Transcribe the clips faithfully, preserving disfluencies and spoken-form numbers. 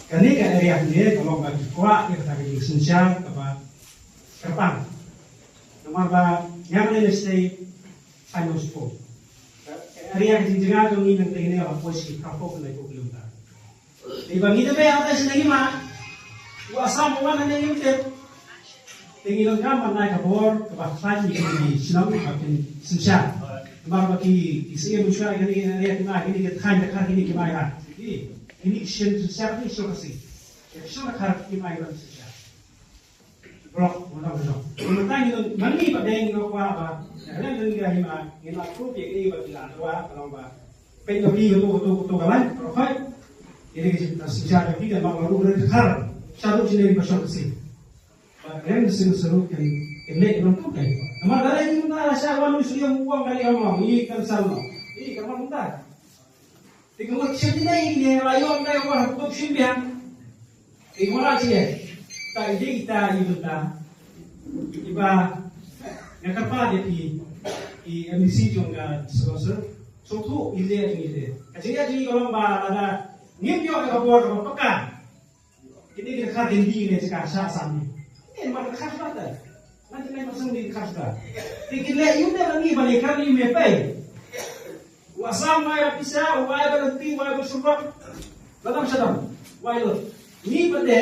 Kane ka area kane ka long ba ki kwah ïa kata ka jingsynshar kaba kyrpang. Namar ba ïa kane lehse ai nuspo. Ka area ka jingjngai jong ngi nangta kane ka la poi shi phraphew khyndai kilometer. Te ba ngi da beh hangta sha ngi ma u Assam u wan hangne ngi tip. Te ngi donkam ban ai ka bor kaba khlaiñ ïa kine ki shnong ba kin synshar. Namar ba ki, ki siem mynshuwa kine ki area kine, kine ki thaiñ dkhar kine ki mai ha. Kine, kine ki sien synshar ki shnong Khasi. Ki shnong dkhar ki mai ban synshar. Block, block, block. Mynta ngi don, ma ngi pat de ngi kwah ba, ïa kane ngi la hima, ngi la approve ïa kine ba ki la dwa, ka long ba. Peit ba ki kato, kato, kato ka line, ka rkhoi. Ïa kine ki synshar ba ki kan ba la ruh ri dkhar. Shaduh jingim ba shong Khasi. Ba rem sing seru kan, kan leh nangtu kan. Namar da leh ngi mynta la sha wan u shu ïa u ong ka leh ong ong, i kan sal no. I kan wan mynta. Te ka mut sha kine, kine la ïoh dei ba hapoh shim biang. Te ka mut la sha. Ta ide ita i bynta. Iba nga kyrpad ïa phi, i M D C jong ka District Council. Sngewthuh i leh jong i leh. Ka jingïa jong i ka long ba lada ngim ïoh ïa ka bor kaba paka. Kine ki dkhar Hindi ne jaka sha Assam ne. Kine ma dkhar sha ta. Ngan kine ma song di dkhar sha ta. Te kine yu ne ma ngi ba ne kar yu me pei. U Assam wai ba pisa, wai ba lenti, wai ba supak. Ba dang sha dang. Wai lo. Ngi ba de.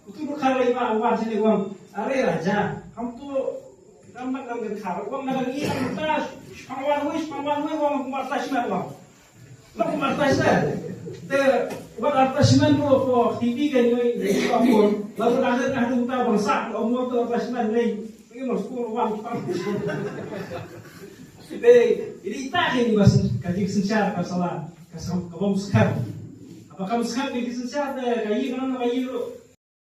Utu dkhar lai ba wan sini wang. Are raja. Ham tu Kam nak kan kan khar, wang nak kan i kan ta, shipang wan wei, shipang wan wei, wang kumar ta shiman wang. Nak kumar ta shiman. Te, wan ta shiman ko, ko, T V kan yoi, yoi ko amor. Lalu nak kan ada uta bangsa, ko amor tu ta shiman lei. Ini mas ko wang shipang. Te, ini ita kan i bas, ka jingsynshar, ka sala, ka sam, ka bom skar. Apa kam skar, ka jingsynshar, te, ka i, ka i, ka i,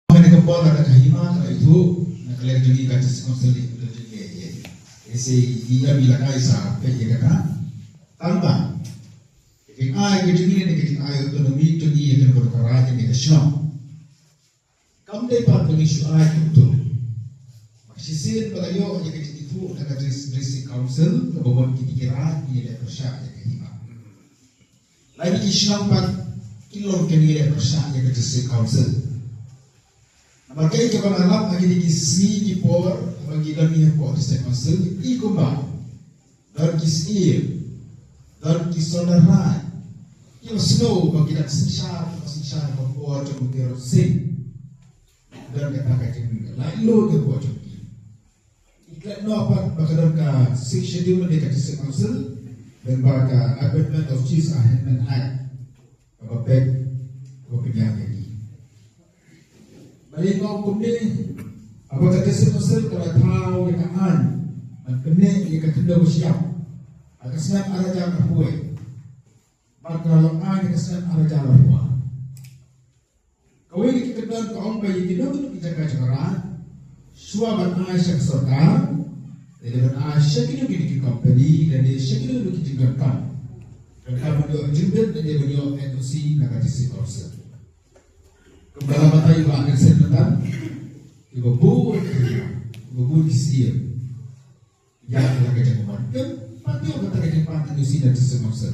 Kane ka por lada ka hima ka la ithuh na ka leng jong ngi ka District Council ni ka jong ngi ïa. Ïa se i ïa mi la kai sa peit ïa kata. Tang ba ka jingai ka jong ngi ne ka jingai autonomy jong ngi ïa kane ka raij ne ka shnong. Kam dei pat ba ngi shu ai kyntu. Ba shisien ba la ïoh ïa ka jingithuh na ka Dis-, District Council kaba bun kine ki raij ki leh pyrshah ïa ka hima. Lada ki shnong pat ki long kin ïaleh pyrshah ïa ka District Council. Namar kaei kaba nga lap ha kine ki sngi ki por ba ngi don ïa ka District Council, i kumba don ki syiem, don ki sordar raij, ki la sngew ba ki dang synshar, ba synshar ba por jong u Tirot Sing. Don kata ka jinglaitluid ïa ka por jong ki. I klet noh pat ba ka don ka Sixth Schedule ne ka District Council, lyngba ka Amendment of Chiefs Amendment Act, kaba peit, kaba pynïaid ïa ki. Balei nga ong kumne, haba ka District Council ka la thaw ïa ka aiñ ban pynneh ïa ka khyndew ka shyiap ha ka snem ar hajar arphew wei, bad ka la long aiñ ha ka snem ar hajar arphew ar. Kawei na ki kyndon ka ong ba ïa kino kino ki jaka jong ka raij, shuwa ban ai sha ka sorkar, lane ban ai sha kino kino ki company, lane sha kino kino ki jingdonkam, donkam ban ïoh jingbit lane ban ïoh N O C na ka District Council. Kumba la batai ba ka sien mynta, kiba bun, kiba bun ki siem. Ïa la ka jaka mon. Ke pat ïoh kata ka jingpang N O C na District Council.